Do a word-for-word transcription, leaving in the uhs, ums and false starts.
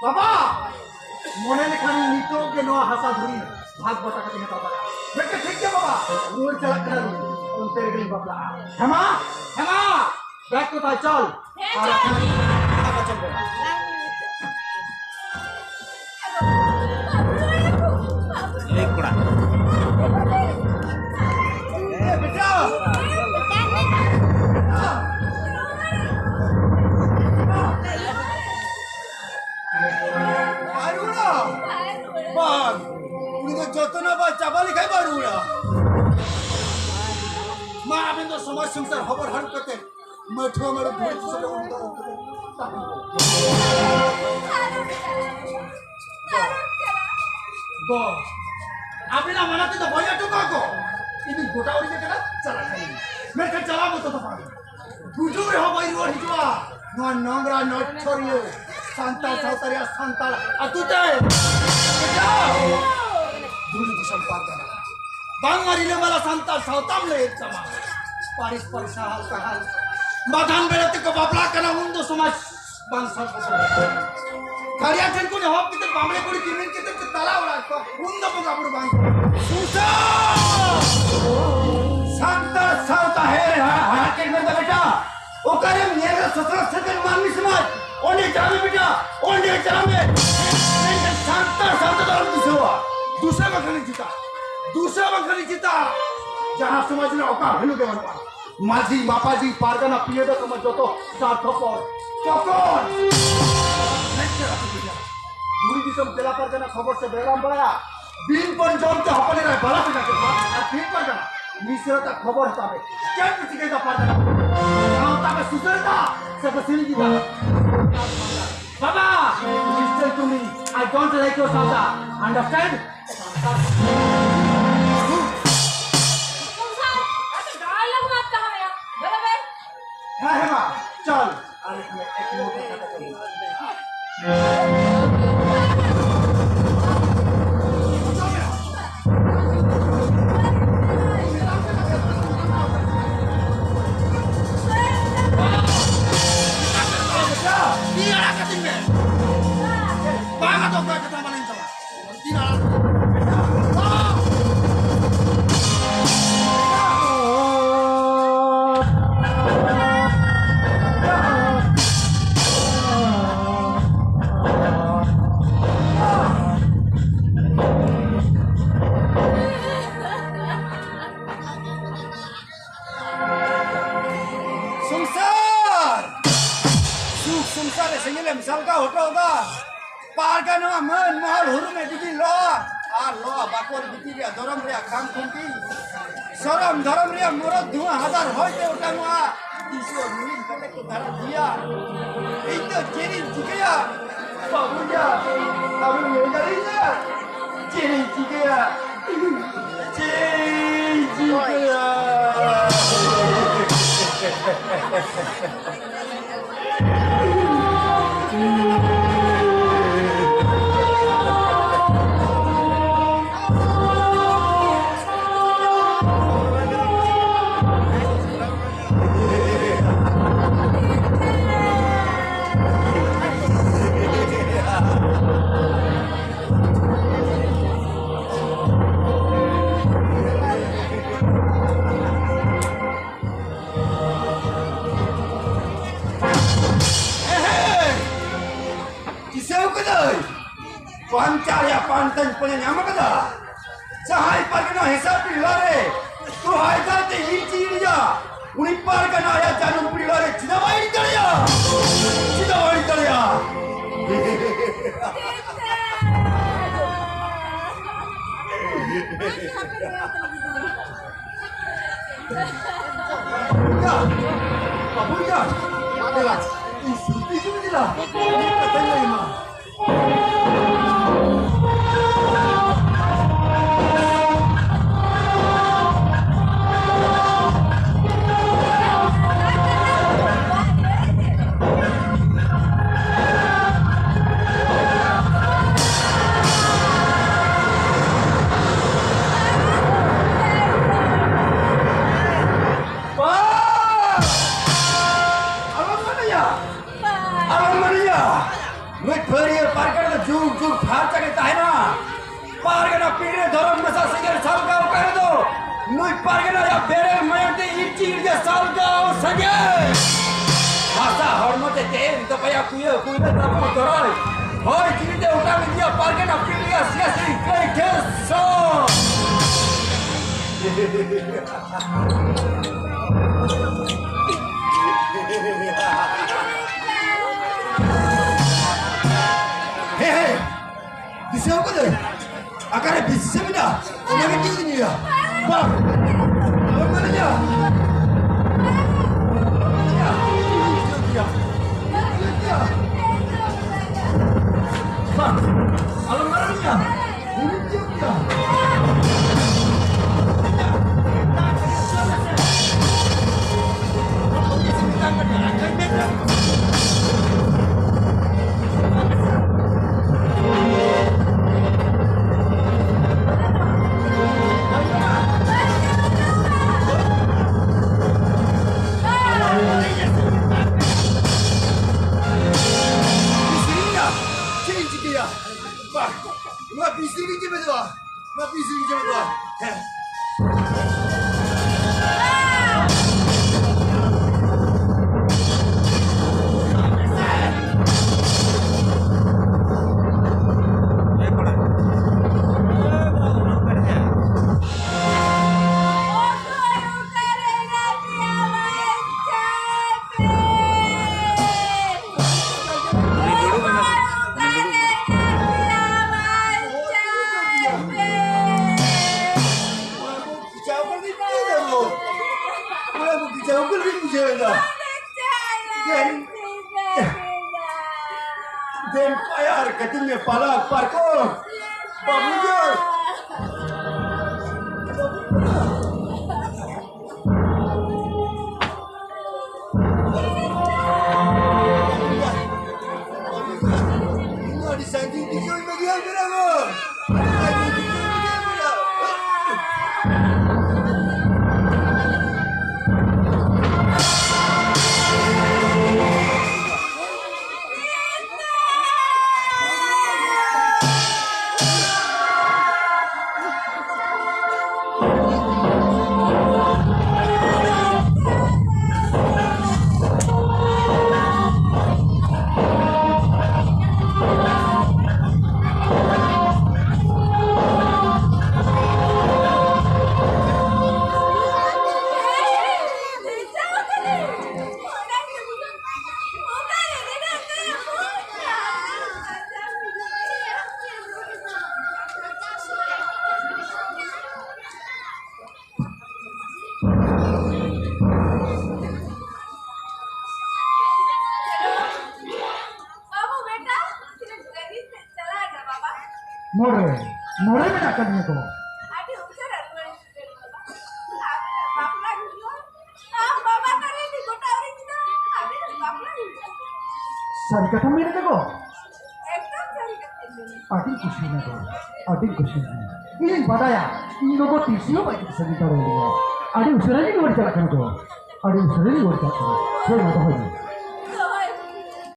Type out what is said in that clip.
ᱵᱟᱵᱟ, ᱢᱚᱱᱮ ᱞᱮᱠᱷᱟᱱ ᱱᱤᱛᱚᱜ ᱜᱮ ᱱᱚᱣᱟ ᱦᱟᱥᱟ ᱫᱷᱩᱲᱤ ᱵᱷᱟᱜᱽ ᱵᱟᱴᱟ ᱠᱟᱛᱮ ᱦᱟᱛᱟᱣ ᱫᱟᱲᱮᱭᱟᱜᱼᱟ᱾ ᱵᱮᱴᱟ, ᱴᱷᱤᱠ ᱜᱮᱭᱟ ᱵᱟᱵᱟ, ᱨᱩᱣᱟᱹᱲ ᱪᱟᱞᱟᱜ ᱠᱟᱱᱟ ᱞᱤᱧ, ᱚᱱᱛᱮ ᱨᱮᱜᱮ ᱞᱤᱧ ᱵᱟᱯᱞᱟᱜᱼᱟ᱾ ᱦᱮᱢᱟ, ᱦᱮᱢᱟ, ᱵᱮᱜᱽ ᱠᱚ ᱛᱟᱭ, ᱪᱚᱞ᱾ ᱦᱮᱸ, ᱟᱨ ᱪᱚᱞ᱾ ᱟᱠᱷᱟᱱ ᱫᱟᱠᱟ ᱪᱚᱸᱫᱟᱭᱟ᱾ ᱮ ᱠᱚᱲᱟ᱾ ᱮ ᱵᱮᱴᱟ᱾ ᱵᱟᱭ ᱨᱩᱣᱟᱹᱲᱟ? ᱵᱟᱝ, ᱩᱱᱤ ᱫᱚ ᱡᱚᱛᱚᱱᱟᱜ ᱵᱟᱭ ᱪᱟᱵᱟ ᱞᱮᱠᱷᱟᱱ ᱵᱟᱭ ᱨᱩᱣᱟᱹᱲᱟ᱾ ᱢᱟ, ᱟᱵᱮᱱ ᱫᱚ ᱥᱚᱢᱟᱡᱽ ᱥᱚᱝᱥᱟᱨ ᱦᱚᱵᱚᱨ ᱦᱟᱹᱨᱩᱵ ᱠᱟᱛᱮ ᱢᱟᱹᱴᱷᱩᱣᱟᱹ ᱢᱟᱹᱨᱩ ᱫᱷᱩᱲᱤ ᱪᱩᱥᱟᱹ ᱫᱚ ᱩᱱᱤ ᱫᱚ ᱚᱱᱛᱮ ᱫᱚ ᱛᱟᱦᱮᱸ ᱠᱚᱜᱼᱟ᱾ ᱜᱚ, ᱟᱵᱮᱱᱟᱜ ᱢᱟᱱᱟ ᱛᱮᱫᱚ ᱵᱟᱹᱧ ᱟᱴᱚᱠ ᱠᱚᱣᱟ ᱜᱚ᱾ ᱤᱧ ᱫᱚᱧ ᱜᱚᱴᱟ ᱩᱰᱤᱧ ᱟᱠᱟᱱᱟ, ᱪᱟᱞᱟᱜ ᱠᱟᱹᱱᱟᱹᱧ᱾ ᱢᱮᱱᱠᱷᱟᱱ ᱪᱟᱞᱟᱣ ᱢᱚᱛᱚ ᱫᱚ ᱵᱟᱝ᱾ ᱜᱩᱡᱩᱜ ᱨᱮᱦᱚᱸ ᱵᱟᱹᱧ ᱨᱩᱣᱟᱹᱲ ᱦᱤᱡᱩᱜᱼᱟ᱾ ᱱᱚᱣᱟ ᱱᱚᱝᱨᱟ ᱱᱚᱪᱪᱷᱚᱨᱤᱭᱟᱹ ᱥᱟᱱᱛᱟᱲ ᱥᱟᱶᱛᱟ ᱨᱮᱭᱟᱜ ᱥᱟᱱᱛᱟᱲ ᱟᱹᱛᱩ ᱛᱮ ᱫᱷᱩᱲᱤ ᱫᱤᱥᱚᱢ ᱯᱟᱨᱜᱟᱱᱟ᱾ ᱵᱟᱝᱢᱟ ᱨᱤᱞᱟᱹᱢᱟᱞᱟ ᱥᱟᱱᱛᱟᱲ ᱥᱟᱶᱛᱟᱢ ᱞᱟᱹᱭᱮᱫ ᱛᱟᱢᱟ᱾ ᱯᱟᱹᱨᱤᱥ ᱯᱟᱹᱨᱤᱥ ᱦᱟᱦᱟᱞ ᱠᱟᱦᱟᱞ᱾ ᱢᱟᱫᱷᱟᱱ ᱵᱮᱲᱟ ᱛᱮᱠᱚ ᱵᱟᱯᱞᱟᱜ ᱠᱟᱱᱟ, ᱩᱱ ᱫᱚ ᱥᱚᱢᱟᱡᱽ ᱵᱟᱝ ᱥᱟᱵ ᱥᱚᱢᱟᱡᱽ᱾ ᱠᱷᱟᱲᱤᱭᱟ ᱴᱷᱮᱱ ᱠᱷᱚᱱ ᱮᱦᱚᱵ ᱠᱟᱛᱮ ᱵᱟᱢᱲᱮ ᱠᱩᱲᱤ ᱠᱤᱢᱤᱱ ᱠᱟᱛᱮ ᱛᱟᱞᱟ ᱟᱵᱚ ᱵᱟᱝ᱾ ᱥᱩᱥᱟᱹᱨ! ᱥᱟᱱᱛᱟᱲ ᱥᱟᱶᱛᱟ ᱦᱮᱨ ᱦᱟ-, ᱦᱟᱨᱠᱮᱛ ᱢᱮᱱᱫᱟ ᱵᱮᱴᱟ᱾ ᱚᱠᱟᱨᱮᱢ ᱧᱮᱞ ᱠᱟᱫᱟ ᱥᱚᱥᱱᱚᱜ ᱥᱮᱨᱮᱧ ᱢᱟᱹᱱᱢᱤ ᱥᱚᱢᱟᱡᱽ? ᱚᱸᱰᱮ ᱪᱟᱞᱟᱜ ᱢᱮ ᱵᱮᱴᱟ, ᱚᱸᱰᱮ ᱪᱟᱞᱟᱜ ᱢᱮ᱾ ᱢᱮᱱᱠᱷᱟᱱ ᱥᱟᱱᱛᱟᱲ ᱥᱟᱶᱛᱟ ᱫᱚ ᱟᱞᱚᱢ ᱫᱩᱥᱟᱹᱣᱟ᱾ ᱫᱩᱥᱟᱹ ᱵᱟᱝᱠᱷᱟᱱ ᱡᱤᱛᱟ, ᱫᱩᱥᱟᱹ ᱵᱟᱝᱠᱷᱟᱱ ᱡᱤᱛᱟ᱾ ᱡᱟᱦᱟᱸ ᱥᱚᱢᱟᱡᱽ ᱨᱮᱱᱟᱜ ᱚᱠᱟ ᱵᱷᱮᱞᱩ ᱜᱮ ᱵᱟᱹᱱᱩᱜᱼᱟ᱾ ᱢᱟᱹᱡᱷᱤ, ᱢᱟᱯᱟᱡᱷᱤ, ᱯᱟᱨᱜᱟᱱᱟ, ᱯᱤᱭᱟᱹ ᱫᱚ ᱛᱟᱢᱟ ᱡᱚᱛᱚ ᱥᱟᱨᱛᱷᱚᱯᱚᱨ᱾ ᱪᱚᱠᱚᱨ! ᱫᱷᱩᱲᱤ ᱫᱤᱥᱚᱢ ᱡᱮᱞᱟ ᱯᱟᱨᱜᱟᱱᱟ ᱠᱷᱚᱵᱚᱨ ᱥᱮ ᱵᱮᱲᱟᱢ ᱵᱟᱲᱟᱭᱟ᱾ ᱫᱤᱱ ᱯᱚᱨ ᱡᱚᱢ ᱛᱮ ᱦᱚᱯᱚᱱ ᱮᱨᱟᱭ ᱵᱟᱞᱟ ᱯᱮ ᱰᱟᱠᱮ ᱠᱚᱣᱟ᱾ ᱟᱨ ᱫᱤᱱ ᱯᱟᱨᱜᱟᱱᱟ, ᱢᱤᱥᱨᱟ ᱛᱟ ᱠᱷᱚᱵᱚᱨ ᱦᱟᱛᱟᱣ ᱢᱮ᱾ ᱪᱮᱫ ᱯᱮ ᱪᱤᱠᱟᱹᱭᱮᱫᱟ ᱯᱟᱨᱜᱟᱱᱟ? ᱥᱟᱶᱛᱟ ᱯᱮ ᱥᱩᱥᱟᱹᱨᱮᱫᱟ ᱥᱮ ᱯᱮ ᱥᱤᱲᱤᱡ ᱮᱫᱟ? ᱵᱟᱵᱟ, listen to me. I don't like your ᱥᱟᱶᱛᱟ. Understand? ᱥᱚᱝᱥᱟᱨ, ᱟᱪᱪᱷᱟ, dialogue ᱢᱟ ᱛᱟᱦᱮᱸᱭᱟ, ᱵᱚᱨᱟᱵᱚᱨ᱾ ᱦᱮᱸ, ᱦᱮᱸ, ᱢᱟ, ᱪᱚᱞ᱾ ᱟᱨ ᱤᱧ ᱮᱠ ᱢᱚᱛ ᱠᱟᱛᱷᱟ ᱠᱚ ᱞᱟᱹᱭᱟ᱾ ᱛᱤ ᱟᱲᱟᱜ ᱠᱟᱹᱛᱤᱧ ᱢᱮ᱾ ᱵᱟᱝ ᱟᱫᱚ ᱚᱠᱚᱭ ᱠᱟᱛᱷᱟ ᱵᱟᱞᱤᱧ ᱪᱟᱞᱟᱜᱼᱟ᱾ ᱥᱚᱝᱥᱟᱨ! ᱥᱩᱠ ᱥᱚᱝᱥᱟᱨ ᱨᱮ ᱥᱮᱸᱜᱮᱞ ᱮᱢ ᱥᱟᱞᱜᱟᱣ ᱦᱚᱴᱚ ᱠᱟᱫᱟ᱾ ᱯᱟᱨᱜᱟᱱᱟ ᱢᱟᱹᱱ ᱢᱚᱦᱚᱞ ᱦᱩᱨᱩᱢ ᱮ ᱡᱩᱫᱤ ᱞᱚ ᱟᱨ ᱞᱚ ᱵᱟᱠᱚᱞ ᱵᱷᱤᱛᱤᱨ ᱨᱮᱭᱟᱜ ᱫᱷᱚᱨᱚᱢ ᱨᱮᱭᱟᱜ ᱠᱷᱟᱢ ᱠᱷᱩᱱᱴᱤ, ᱥᱚᱨᱚᱢ ᱫᱷᱚᱨᱚᱢ ᱨᱮᱭᱟᱜ ᱢᱚᱨᱚᱫ ᱫᱷᱩᱣᱟᱹ ᱦᱟᱫᱟᱨ ᱦᱚᱭ ᱛᱮ ᱚᱴᱟᱝᱚᱜᱼᱟ᱾ ᱛᱤᱥ ᱦᱚᱸ ᱱᱩᱭ ᱠᱟᱛᱮ ᱠᱚ ᱫᱷᱟᱨᱟ ᱫᱤᱭᱟ᱾ ᱤᱧ ᱫᱚ ᱪᱮᱫ ᱤᱧ ᱪᱤᱠᱟᱹᱭᱟ? ᱵᱟᱹᱵᱩᱭᱟ, ᱟᱢᱮᱢ ᱞᱟᱹᱭ ᱫᱟᱲᱮᱭᱟᱹᱧᱟ? ᱪᱮᱫ ᱤᱧ ᱪᱤᱠᱟᱹᱭᱟ? ᱪᱮᱫ ᱤᱧ ᱪᱤᱠᱟᱹᱭᱟ? ᱟᱭᱟᱜ ᱯᱟᱱᱛᱮᱧ ᱯᱟᱸᱡᱟ ᱧᱟᱢ ᱟᱠᱟᱫᱟ᱾ ᱡᱟᱦᱟᱸᱭ ᱯᱟᱨᱜᱟᱱᱟ ᱦᱮᱸᱥᱟᱜ ᱯᱤᱲ ᱞᱟᱦᱟᱨᱮ ᱛᱚ ᱦᱟᱭ ᱫᱟᱨ ᱛᱮ ᱤᱧ ᱪᱤᱧ ᱤᱲᱤᱡᱟ, ᱩᱱᱤ ᱯᱟᱨᱜᱟᱱᱟ ᱟᱭᱟᱜ ᱡᱟᱹᱱᱩᱢ ᱯᱤᱲ ᱞᱟᱦᱟᱨᱮ ᱪᱮᱫᱟᱜ ᱵᱟᱭ ᱤᱲᱤᱡ ᱫᱟᱲᱮᱭᱟᱜᱼᱟ? ᱪᱮᱫᱟᱜ ᱵᱟᱭ ᱤᱲᱤᱡ ᱫᱟᱲᱮᱭᱟᱜᱼᱟ? ᱵᱟᱹᱵᱩᱭᱟ, ᱵᱟᱹᱵᱩᱭᱟ, ᱫᱮᱞᱟ, ᱤᱧ ᱥᱩᱨᱛᱤ ᱦᱤᱡᱩᱜ ᱢᱮ, ᱫᱮᱞᱟ, ᱢᱤᱫ ᱠᱟᱛᱷᱟᱧ ᱞᱟᱹᱭ ᱟᱢᱟ᱾ ᱵᱟᱝ! ᱟᱞᱚᱢ ᱢᱟᱱᱟᱭᱟ! ᱟᱞᱚᱢ ᱢᱟᱱᱟᱭᱟ! ᱱᱩᱭ ᱯᱷᱟᱹᱨᱭᱟᱹ ᱯᱟᱨᱜᱟᱱᱟ ᱫᱚ ᱡᱩᱜᱽ ᱡᱩᱜᱽ ᱯᱷᱟᱨᱪᱟ ᱜᱮ ᱛᱟᱦᱮᱱᱟ᱾ ᱯᱟᱨᱜᱟᱱᱟ ᱯᱤᱲ ᱨᱮ ᱫᱷᱚᱨᱚᱢ ᱢᱮᱥᱟ ᱥᱮᱸᱜᱮᱞ ᱥᱟᱞᱜᱟᱣ ᱚᱠᱟ ᱨᱮᱫᱚ ᱱᱩᱭ ᱯᱟᱨᱜᱟᱱᱟ ᱭᱟᱜ ᱵᱮᱨᱮᱞ ᱢᱟᱭᱟᱢ ᱛᱮ ᱤᱨᱪᱤ ᱤᱨᱪᱤ ᱥᱟᱞᱜᱟᱣ ᱥᱮᱸᱜᱮᱞ᱾ ᱦᱟᱥᱟ ᱦᱚᱲᱢᱚ ᱛᱮ ᱛᱮᱦᱮᱧ ᱫᱚ ᱵᱟᱭᱟ ᱠᱩᱭᱟᱹ ᱠᱩᱭᱞᱟᱹ ᱛᱟᱨᱯᱚᱨ ᱛᱚᱨᱚᱡ᱾ ᱦᱚᱭ ᱡᱤᱣᱤ ᱛᱮ ᱚᱴᱟᱝ ᱤᱫᱤᱭᱟ ᱯᱟᱨᱜᱟᱱᱟ ᱯᱤᱲ ᱨᱮᱭᱟᱜ ᱥᱤᱭᱟᱹᱥᱤ ᱠᱟᱹᱭ ᱴᱷᱮᱥ ᱥᱚ᱾ ᱦᱮᱸ, ᱦᱮᱸ᱾ ᱫᱤᱥᱟᱹ ᱟᱠᱟᱫᱟᱹᱧ᱾ ᱚᱠᱟᱨᱮ ᱵᱤᱥᱤ ᱢᱮᱱᱟᱜᱼᱟ? ᱚᱱᱟ ᱜᱮ ᱛᱤᱧ ᱧᱩᱭᱟ᱾ ᱵᱟᱝ᱾ ᱟᱞᱚᱢ ᱢᱮᱱᱟᱧᱟ᱾ ᱵᱟᱝ᱾ ᱟᱞᱚᱢ ᱢᱮᱱᱟᱧᱟ᱾ ᱪᱮᱫ ᱤᱧ ᱪᱤᱠᱟᱹᱭᱟ? ᱵᱟᱝ, ᱱᱚᱣᱟ ᱵᱤᱥ ᱨᱮᱜᱮᱧ ᱡᱚᱵᱮᱫᱚᱜᱼᱟ᱾ ᱱᱚᱣᱟ ᱵᱤᱥ ᱨᱮᱜᱮᱧ ᱡᱚᱵᱮᱫᱚᱜᱼᱟ᱾ ᱦᱮᱸ᱾ ᱮ ᱠᱚᱲᱟ, ᱪᱮᱫᱟ? ᱫᱮᱱ, ᱫᱮᱱ ᱯᱟᱭᱟᱨ ᱠᱟᱹᱴᱤᱡ ᱢᱮ ᱯᱟᱞᱟ ᱯᱟᱨᱠᱚᱢ᱾ ᱵᱟᱹᱵᱩ ᱜᱮ᱾ ᱟᱹᱰᱤ ᱥᱟᱺᱜᱤᱧ ᱫᱤᱥᱚᱢ ᱢᱮ ᱜᱮᱭᱟ ᱢᱮᱱᱟᱜᱼᱟ᱾ ᱵᱟᱹᱵᱩ ᱵᱮᱴᱟ, ᱛᱤᱱᱟᱹᱜ ᱡᱷᱟᱹᱞ ᱥᱮᱫ ᱪᱟᱞᱟᱣ ᱮᱱᱟ ᱵᱟᱵᱟ? ᱱᱚᱰᱮ, ᱱᱚᱰᱮ ᱢᱮᱱᱟᱜ ᱟᱠᱟᱫ ᱢᱮᱭᱟ ᱠᱚ᱾ ᱟᱹᱰᱤ ᱩᱥᱟᱹᱨᱟ ᱨᱩᱣᱟᱹᱲ ᱦᱤᱡᱩᱜ ᱢᱮ ᱵᱟᱵᱟ᱾ ᱟᱢ ᱵᱟᱯᱞᱟ ᱦᱩᱭᱩᱜᱼᱟ, ᱟᱢ ᱵᱟᱵᱟ ᱛᱟᱞᱮ ᱤᱧ ᱜᱚᱴᱟ ᱟᱹᱣᱨᱤ ᱠᱮᱫᱟ, ᱟᱹᱵᱤᱱ ᱵᱟᱯᱞᱟ ᱦᱩᱭᱩᱜᱼᱟ᱾ ᱥᱟᱹᱨᱤ ᱠᱟᱛᱷᱟᱢ ᱢᱮᱱ ᱮᱫᱟ ᱜᱚ? ᱮᱠᱫᱚᱢ ᱥᱟᱹᱨᱤ ᱠᱟᱛᱷᱟᱧ ᱢᱮᱱ ᱮᱫᱟ᱾ ᱟᱹᱰᱤ ᱠᱩᱥᱤ ᱮᱱᱟ ᱜᱚ, ᱟᱹᱰᱤ ᱠᱩᱥᱤ ᱮᱱᱟ᱾ ᱤᱧᱤᱧ ᱵᱟᱰᱟᱭᱟ, ᱤᱧ ᱜᱚᱜᱚ ᱛᱤᱥ ᱦᱚᱸ ᱵᱟᱭ ᱠᱩᱥᱤ ᱫᱟᱲᱮᱭᱟᱞᱤᱧᱟ᱾ ᱟᱹᱰᱤ ᱩᱥᱟᱹᱨᱟ ᱜᱮ ᱨᱩᱣᱟᱹᱲ ᱪᱟᱞᱟᱜ ᱠᱟᱱᱟ ᱜᱚ, ᱟᱹᱰᱤ ᱩᱥᱟᱹᱨᱟ ᱜᱮ ᱨᱩᱣᱟᱹᱲ ᱪᱟᱞᱟᱜ ᱠᱟᱱᱟ᱾ ᱦᱳᱭ, ᱢᱟ ᱫᱚᱦᱚᱭ ᱢᱮ᱾